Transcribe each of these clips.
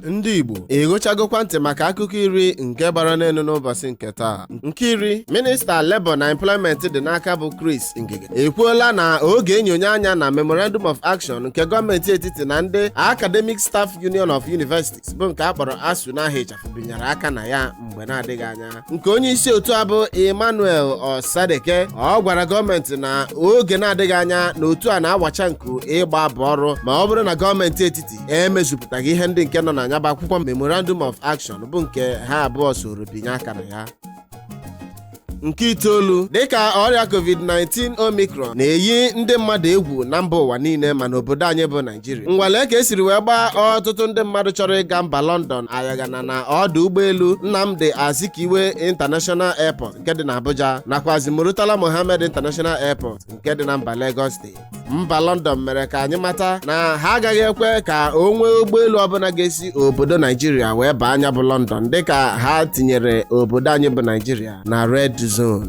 Ndị Igbo ịgụchagokwa ntị maka akụkọ 10 nke gbara n'elu n'ụbọchị nke taa. Nke 10, Minista Labour na Employment dị n'aka bụ Chris Ngige ekwuola na oge enyonye anya na Memorandum of Action nke gọọmenti etiti na ndị Academic Staff Union of Universities bụ nke a kpọrọ ASUU n'aha ịchafụ binyere aka na ya mgbe na-adịghị anya. Nke onye isi otu a bụ Emmanuel Osadeke, ọ gwara gọọmenti na oge na-adịghị anya na otu a na-awacha nku ịgba abụ ọrụ ma ọ bụrụ na gọọmenti etiti emezupụtaghị ihe ndị nke nọ na ya bụ akwụkwọ Memorandum of Action bụ nke ha abụọ soro binye aka na ya. Nke 9, dịka ọrịa COVID-19 Omicron na-eyi ndị mmadụ egwu na mba ụwa niile ma n'obodo anyị bụ Naijiria, nwale ka esiri wee gbaa ọtụtụ ndị mmadụ chọrọ ịga mba London ayaghana na ọdụ ụgbọelu Nnamdi Azikiwe International Airport nke dị n'Abuja nakwazi Murtala Muhammed International Airport nke dị na mba Lagos steeti. Mba London mere ka anyị mata na ha agaghị ekwe ka o nwee ụgbọelu ọbụla ga-esi obodo Naijiria wee baa anya bụ London dịka ha tinyere obodo anyị bụ Naijiria na red zone.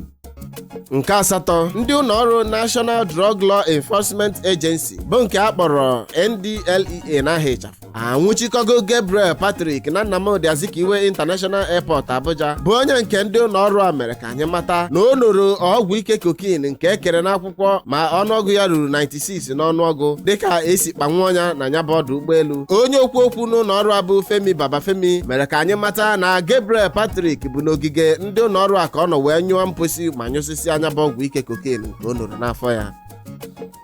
Nke 8, ndị ụlọ ọrụ National Drug Law Enforcement Agency bụ nke a kpọrọ NDLEA n'aha ịchafụ anwụchikọgo Gabriel Patrick na Nnamdi Azikiwe International Airport Abuja bụ onye nke ndị ụlọ ọrụ a mere ka anyị mata na o noro ọgwụ ike cocaine nke ekere n'akwụkwọ ma ọnụọgụ ya ruru 96 n'ọnụọgụ dịka esi kpanwuo ya na ya bụ ọdụ ụgbọelu. Onye okwu okwu n'ụlọ ọrụ a bụ Femi Babafemi mere ka anyị mata na Gabriel Patrick bụ n'ogige ndị ụlọ ọrụ a ka ọ nọ wee nyụọ mposi ma nyụsịsị anya bụ ọgwụ ike cocaine nke o noro n'afọ ya.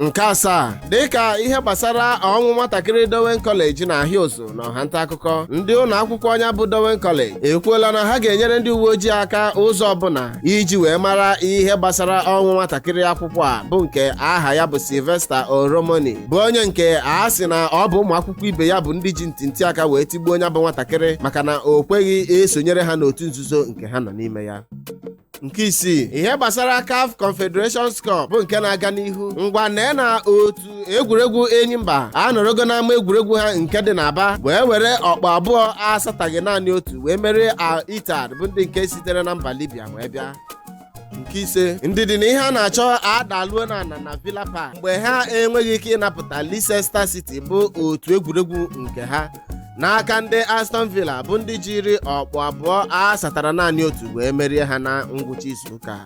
Nke 7, dịka ihe gbasara ọnwụ nwatakịrị Dowen College na-ahịa ụzụ na ọha nta akụkọ, ndị ụlọ akwụkwọ ọnya bụ Dowen College ekwuola na ha ga-enyere ndị uwe ojii aka ụzọ ọbụla iji wee mara ihe gbasara ọnwụ nwatakịrị akwụkwọ a bụ nke aha ya bụ Sylvester Oromoni, bụ onye nke a sị na ọ bụ ụmụ akwụkwọ ibe ya bụ ndị ji ntịntị aka wee tigbuo onye bụ nwatakịrị maka na o kweghị esonyere ha n'otu nzuzo nke ha nọ n'ime ya. Nke 6, ihe gbasara CAF Confederations Cup bụ nke na-aga n'ihu, ngwa nee na otu egwuregwu Enyimba anọrọgo n'ama egwuregwu ha nke dị n'Aba wee were ọkpụ 2 asataghị naanị otu wee merie Al Ittihad bụ ndị nke sitere na mba Libya wee bịa. Nke 5, ndidi na ihe a na-achọ adaluo na ana na Villa Park mgbe ha enweghị ike ịnapụta Leicester City bụ otu egwuregwu nke ha n'aka ndị Aston Villa bụ ndị jiri ọkpụ 2 asatara naanị otu wee merie ha na ngwụcha izuụka.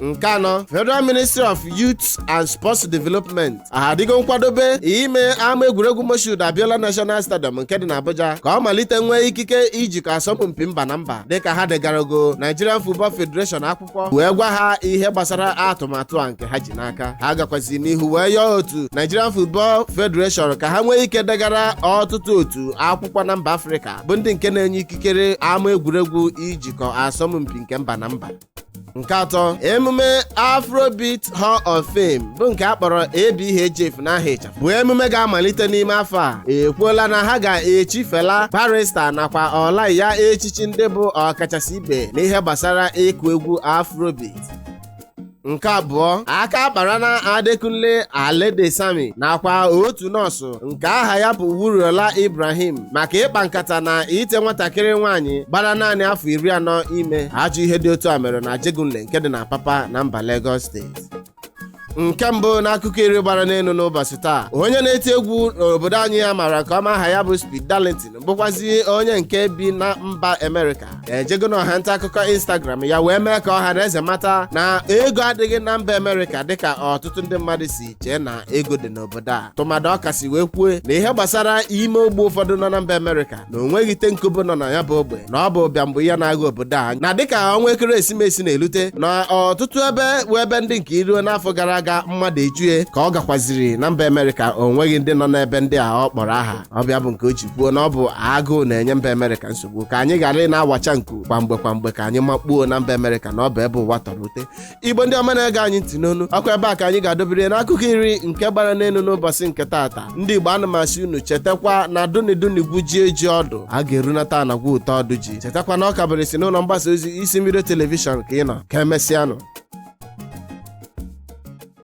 Nke 4, Federal Ministry of Youth and Sports Development adịgo nkwadobe ime ama egwuregwu Moshood Abiola National Stadium nke dị n'Abuja ka ọ malite nwee ikike ijikọ asọmpi mba na mba dịka ha degarago Nigerian Football Federation akwụkwọ wee gwa ha ihe gbasara atụmatụ a nke ha ji n'aka. Ha gakwazi n'ihu wee yọọ otu Nigerian Football Federation ka ha nwee ike degara ọtụtụ otu akwụkwọ na mba Afrịka bụ ndị nke na-enye ikikere ama egwuregwu ijikọ asọmpi nke mba na mba. Nke 3, emume Afrobeat Hall of Fame bụ nke a kpọrọ ABHF n'aha ịchafụ bụ emume ga-amalite n'ime afọ a ekwuola na ha ga-echi Fela, Barrister nakwa Ọlaiya echichi ndị bụ ọkachasị ibe n'ihe gbasara ịkụ egwu Afrobeat. Nke 2, aka akpara na Adekunle Aledesami nakwa otu nọọsụ nke aha ya bụ Wuriola Ibrahim maka ịkpa nkata na ite nwatakịrị nwaanyị gbara naanị afọ 40 ime. Ajọ ihe dị otu a mere na Ajegunle nke dị na Papa na mba Lagos steeti. Nke 1 n'akụkọ 10 gbara n'elu n'ụbọchị taa, onye na-eti egwu n'obodo anyị ya mara nke ọma aha ya bụ Speed Darlington bụkwazi onye nke bi na mba Amerịka ejego n'ọha nta akụkọ Instagram ya wee mee ka ọha na eze mata na ego adịghị na mba Amerịka dịka ọtụtụ ndị mmadụ si chee na ego dị n'obodo a, tụmadụ ọkasị wee kwue na ihe gbasara ime ogbe ụfọdụ nọ na mba Amerịka na o nweghị tenkobo nọ na ya bụ ogbe na ọ bụ ụbịam bụ ihe na-agha obodo a, na dịka ọnwa ekeresimesi na-elute na ọtụtụ ebe wee ebe ndị nke iruo n'afọ gara aga mmadụ ejue ka ọ gakwaziri na mba Amerịka o nweghị ndị nọ n'ebe ndị a ọ kpọrọ aha. Ọbịa bụ nke o ji kwuo na ọ bụ agụụ na-enye mba Amerịka nsogbu ka anyị ghara ị na-awacha nku kwamgbe kwamgbe ka anyị makpuo na mba Amerịka na ọ bụ ebe ụwa tọrọ ute. Igbo ndị ọma na-ege anyị ntị n'onu, ọkwa ebe a ka anyị ga-adobere n'akụkọ 10 nke gbara n'elu n'ụbọchị nke taata. Ndị Igbo, ana m asị unu chetakwa na duni duni gwujie ji ọdụ a ga-erunata anagwa ụtọ ọdụ ji. Chetakwa na ọ kabere si n'ụlọ mgbasa ozi isi mbido telivishọn ka ị nọ. Ka emesịanụ.